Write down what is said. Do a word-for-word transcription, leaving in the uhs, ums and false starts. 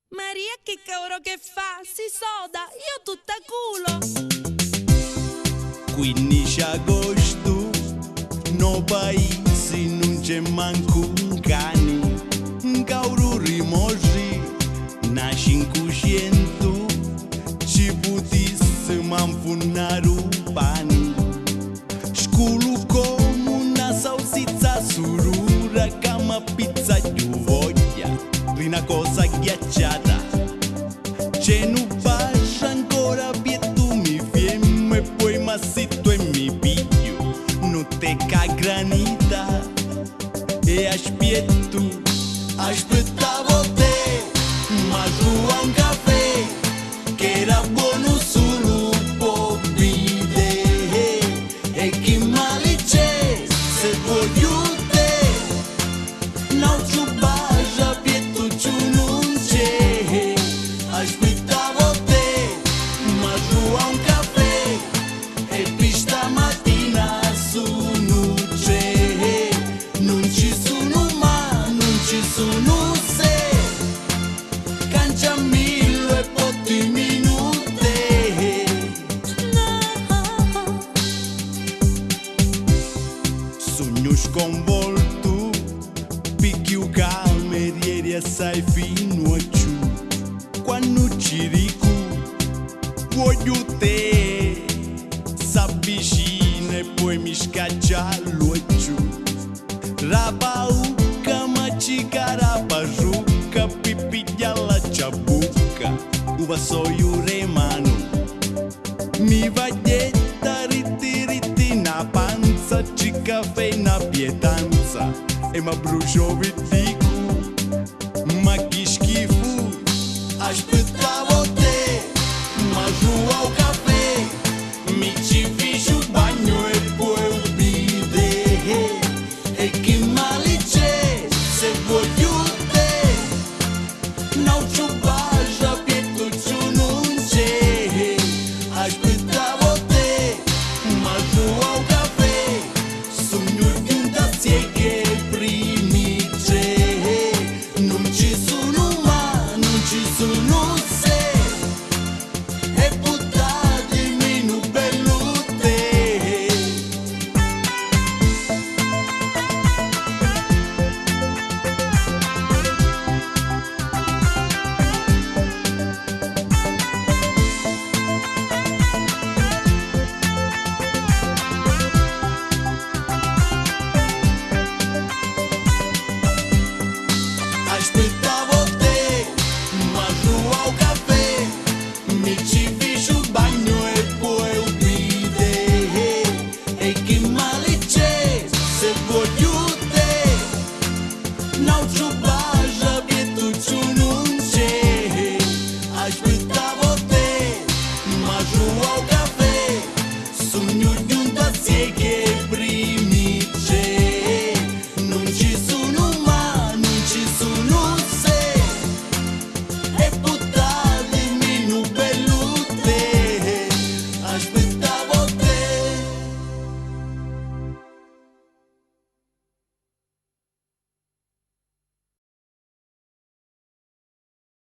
Maria, chi cauru che fa, si soda, io tutta culo. Quinnici agostu, no paisi nun c'è mancu un cani, un cauru rimorri na cincucientu, ci putissimu anfunnari u pani. Sculu comu na sausizza surura ca m'appizza ddu vogghia di na cosa ghiacciata. C'è nu vascia ancora piettu mi fiemmu e poi m'assittu e mi pigghiu nu tè ca granita e aspiettu. Aspittavo te, m'arrua un cafè ch'era buonu sulu po' bidè. E chi mali c'è se vogghiu te? N'autru barra piettucciu nun c'è. Aspittavo te, m'arrua un cafè e pi stamatina sunu tre. Nun ci sunu ma, nun ci sunu se. Canciamillu e potti minuti. Sugnu sconvoltu picchì u camerieri assai finuocciu. Quannu ci dicu vogghiu te, s'avvicina e poi mi scaccia l'uocciu. Ra paucca m'accica ra parrucca pi pigghialla c' 'a bucca, u vassoiu re manu. Mi va jetta ritti ritti na panza, ci cafè na pietanza e m'abbruciò vi dicu. Ma chi schifu! Aspittavo te, m'arrua u cafè, mi ci fici u bagnu e poi u bidè. E chi mali c'è se vogghiu te? N'autru barra piettucciu nun c'è. Aspittavo te, m'arrua u cafè, sugnu ghjunta a sieghi e primi tre. Nun ci sunu ma, nun ci sunu se, e puttatimi nu bellu tè. Aspittavo te, m'arrua u cafè, mi ci fici u bagnu e poi u bidè. E chi mali c'è se vogghiu te? N'autru